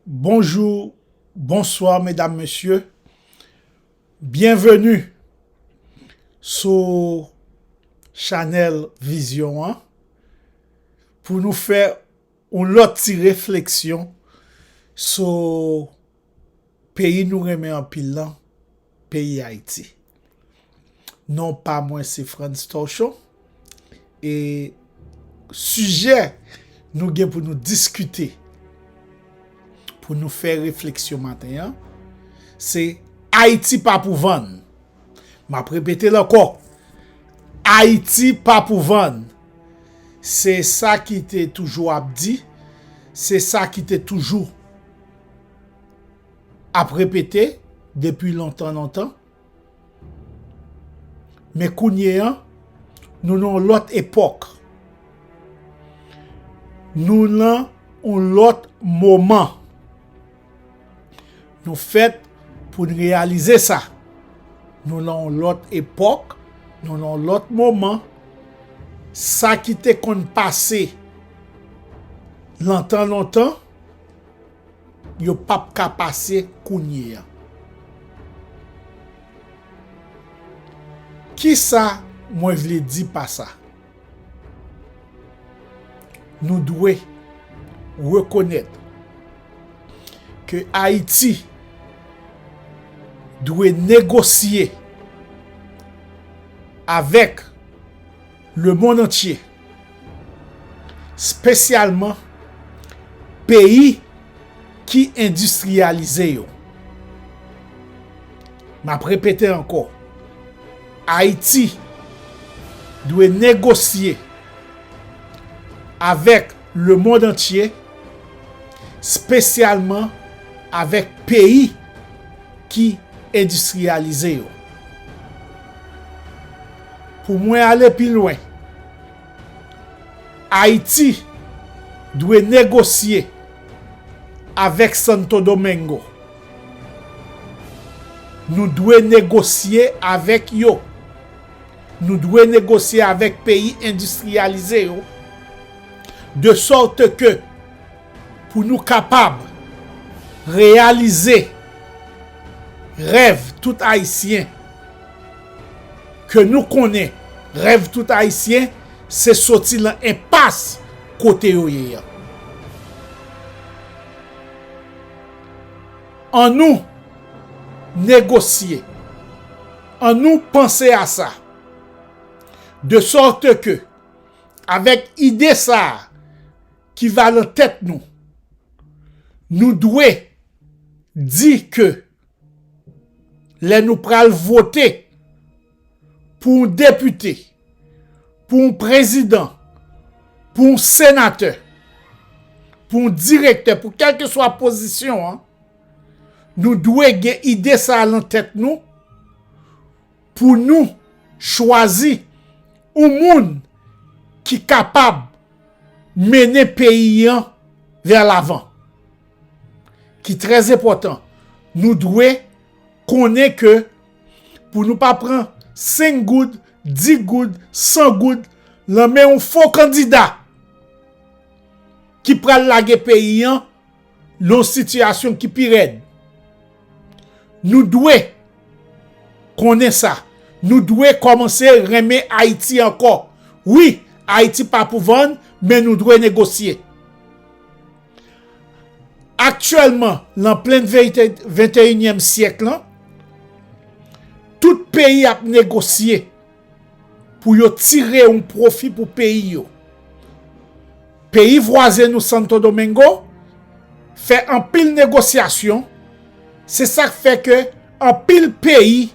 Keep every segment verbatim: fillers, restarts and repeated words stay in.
Bonjou, bonswa, medam, mesye. Byenveni sou chanèl Vizyon an pou nou fè yon lòt ti refleksyon sou peyi nou renmen anpil lan, peyi Ayiti. Non pa mwen se Frantz Torchon e sijè nou gen pou nou diskite, pou nou fè refleksyon maten an, se Ayiti pa pou vann. M ap repete l ankò. Ayiti pa pou vann. Se sa ki te toujou ap di, se sa ki te toujou ap repete depi lontan lontan. Men kounye an, nou nan yon lòt epòk. Nou nan yon lòt moman. Nou fèt pou n reyalize sa. Nou nan yon lòt epòk, nou nan yon lòt moman. Sa ki te konn pase lontan lontan, yo p ap ka pase kounye a. Kisa mwen vle di pa sa? Nou dwe rekonèt ke Ayiti dwe negosye avèk lemonn antye, espesyalman peyi ki endistriyalize yo. M ap repete ankò, Ayiti dwe negosye avèk lemonn antye, espesyalman avèk peyi ki endistriyalize yo. Pou mwen ale pi lwen, Ayiti dwe negosye avèk Santo Domingo. Nou dwe negosye avèk yo. Nou dwe negosye avèk peyi endistriyalize yo, de sòt ke pou nou kapab reyalize rèv tout Ayisyen ke nou konnen, rèv tout Ayisyen, se soti nan enpas kote yo ye an. Annou negosye. Annou panse a sa. De sòt ke, avèk ide sa a ki va nan tèt nou, nou dwe di ke lè nou pral vote pou yon depite, pou yon prezidan, pou yon senatè, pou yon direktè, pou kèlkeswa pozisyon an, nou dwe gen ide sa a nan tèt nou pou nou chwazi yon moun ki kapab mennen peyi an vè lavan, ki trè enpòtan. Nou dwe konnen ke pou nou pa pran senk goud, dis goud, san goud nan men yon fo kandida ki pral lage peyi an nan yon sitiyasyon ki pi rèd. Nou dwe konnen sa. Nou dwe kòmanse renmen Ayiti ankò. Wi, Ayiti pa pou vann, men nou dwe negosye. Aktyèlman, nan plen venteyinyèm syèk lan, tout peyi ap negosye pou yo tire yon pwofi pou peyi yo. Peyi vwazen nou, Santo Domingo, fè anpil negosyasyon. Se sa k fè ke anpil peyi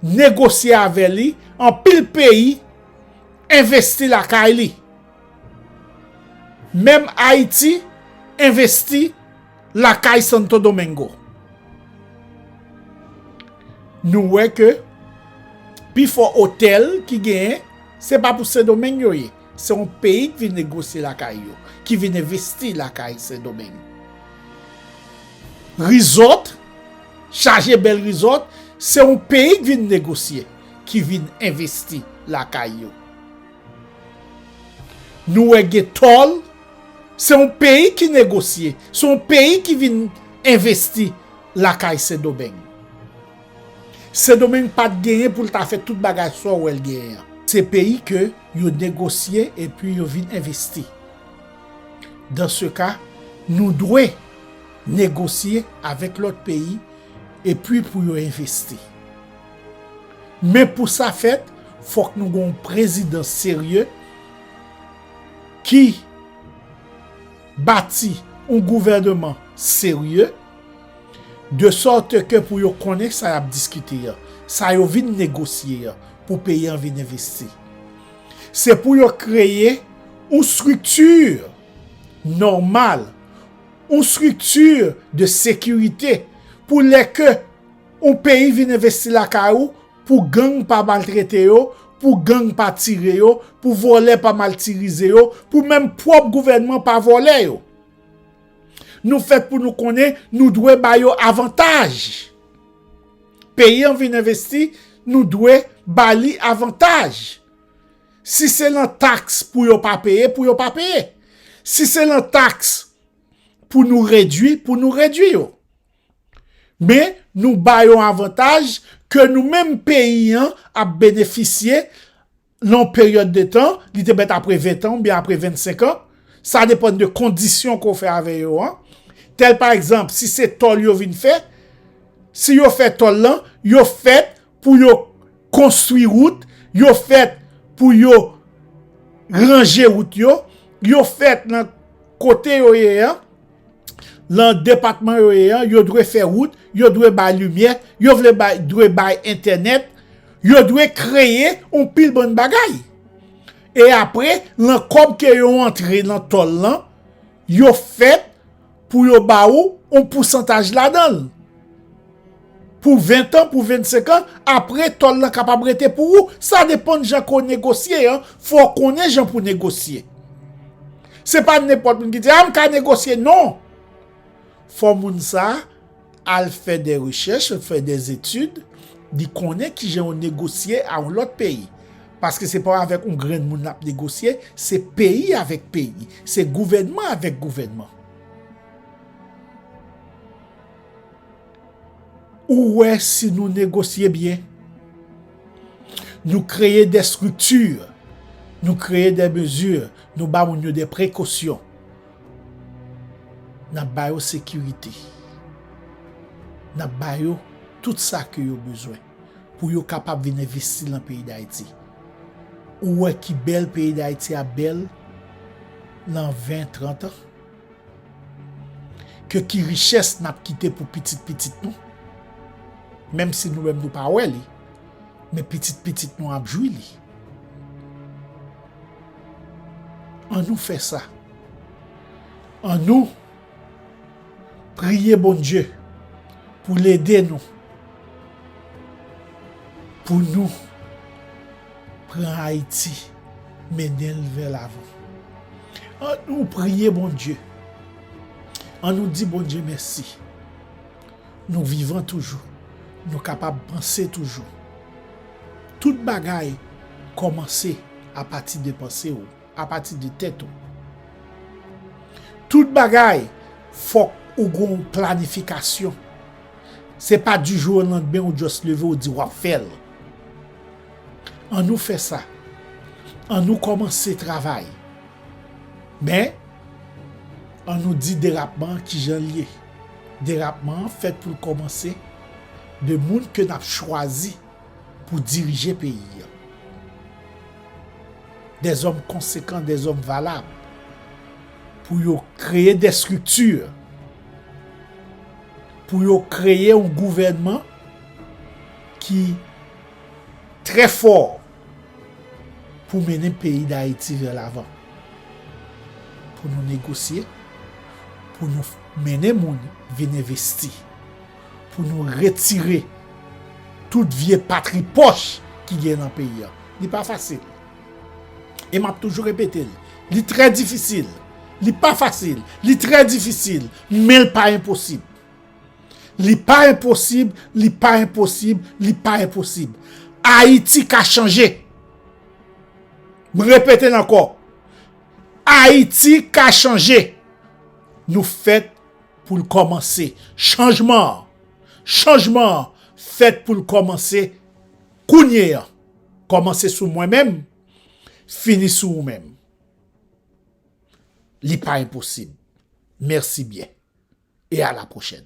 negosye avè li, anpil peyi envesti lakay li. Menm Ayiti envesti lakay Santo Domingo. Nou wè ke pifò otèl ki genyen, se pa pou Sendomeng yo ye. Se yon peyi ki vin negosye lakay yo, ki vin envesti lakay Sendomeng. Rizòt, chaje bèl rizòt, se yon peyi ki vin negosye, ki vin envesti lakay yo. Nou wè gen tòl, Se yon peyi ki negosye, se yon peyi ki vin envesti lakay Sendomeng. Sendomeng pa t genyen pou l ta fè tout bagay sa w wè l genyen an. Se peyi ke yo negosye epi yo vin envesti. Dan se ka, nou dwe negosye avèk lòt peyi epi pou yo envesti. Men pou sa fèt, fòk nou gen yon prezidan serye ki bati yon gouvènman serye, de sòt ke pou yo konnen sa y ap diskite an, sa yo vin negosye an, pou peyi an vin envesti. Se pou yo kreye yon estrikti nòmal, yon estrikti de sekirite, pou lè ke yon peyi vin envesti lakay ou, pou gang pa maltrete yo, pou gang pa tire yo, pou vòlè pa matirize yo, pou menm pwòp gouvènman pa vòlè yo. Nou fèt pou nou konnen, nou dwe ba yo avantaj. Peyi an vin envesti, nou dwe ba li avantaj. Si se lan taks pou yo pa peye, pou yo pa peye. Si se lan taks pou nou redwi, pou nou redwi yo. Men, nou ba yo avantaj ke nou menm peyi an ap benefisye lan yon peryòd de tan, li te mèt apre ven tan oubyen apre vennsenk an. Sa depann de kondisyon ke w fè avè yo an. Tèl pa egzanp, si se tòl yo vin fè, si yo fè tòl lan, yo fèt pou yo konstwi wout, yo fèt pou yo ranje wout yo, yo fèt nan kote yo ye an, lan depatman yo ye an, yo dwe fè wout, yo dwe bay limyè, yo vle bay, dwe bay entènèt, yo dwe kreye yon pil bann bagay. E apre, lan kòb ke yo antre lan tòl lan, yo fèt pou yo ba ou yon pousantaj ladan l. Pou ven tan, pou vennsenk an, apre tòl lan kapab rete pou ou. Sa depann jan ke w negosye an, fò w konnen jan pou w negosye. Se pa nenpòt moun ki di, "A, m ka negosye." Non! Fò moun sa a al fè de rechèch, fè de etid, li konnen kijan yo negosye a yon lòt peyi. Paske se pa avèk yon grenn moun l ap negosye, se peyi avèk peyi, se gouvènman avèk gouvènman. Ou wè si nou negosye byen, nou kreye de estrikti, nou kreye de mezi, nou ba moun yo de prekosyon. N ap ba yo sekirite. N ap ba yo tout sa ke yo bezwen pou yo kapab vin envesti lan peyi Dayiti. Ou wè ki bèl peyi Dayiti ap bèl lan ven, trant an? Ke ki richès n ap kite pou pitit pitit nou? Menm si nou menm nou pa wè li, men pitit pitit nou ap jwi li. Annou fè sa. Annou priye Bondye pou l ede nou, pou nou pran Ayiti, mennen l vè lavan. Annou priye Bondye. Annou di Bondye mèsi. Nou vivan toujou. Nou kapab panse toujou. Tout bagay kòmanse apati de panse w, apati de tèt ou. Tout bagay, fòk ou gen yon planifikasyon. Se pa di jou o landmen ou just leve ou di w ap fè l. Annou fè sa. Annou kòmanse travay. Men, annou di derapman an kijan l ye. Derapman an fèt pou l kòmanse de moun ke n ap chwazi pou dirije peyi an. Dèzòm konsekan, dèzòm valab. Pou yo kreye de estrikti, pou yo kreye yon gouvènman ki trè fò pou mennen peyi Dayiti vè lavan. Pou nou negosye, pou nou f-, mennen moun vin envesti, pou nou retire tout vye patri pòch ki gen nan peyi an. Li pa fasil. E m ap toujou repete l. Li trè difisil. Li pa fasil. Li trè difisil. Men l pa enposib. Li pa enposib, li pa enposib, li pa enposib. Ayiti ka chanje. M repete l ankò. Ayiti ka chanje. Nou fèt pou l kòmanse. Chanjman an, chanjman an fèt pou l kòmanse kounye a. Kòmanse sou mwen menm, fini sou ou menm. Li pa enposib. Mèsi byen. E a la pwochèn.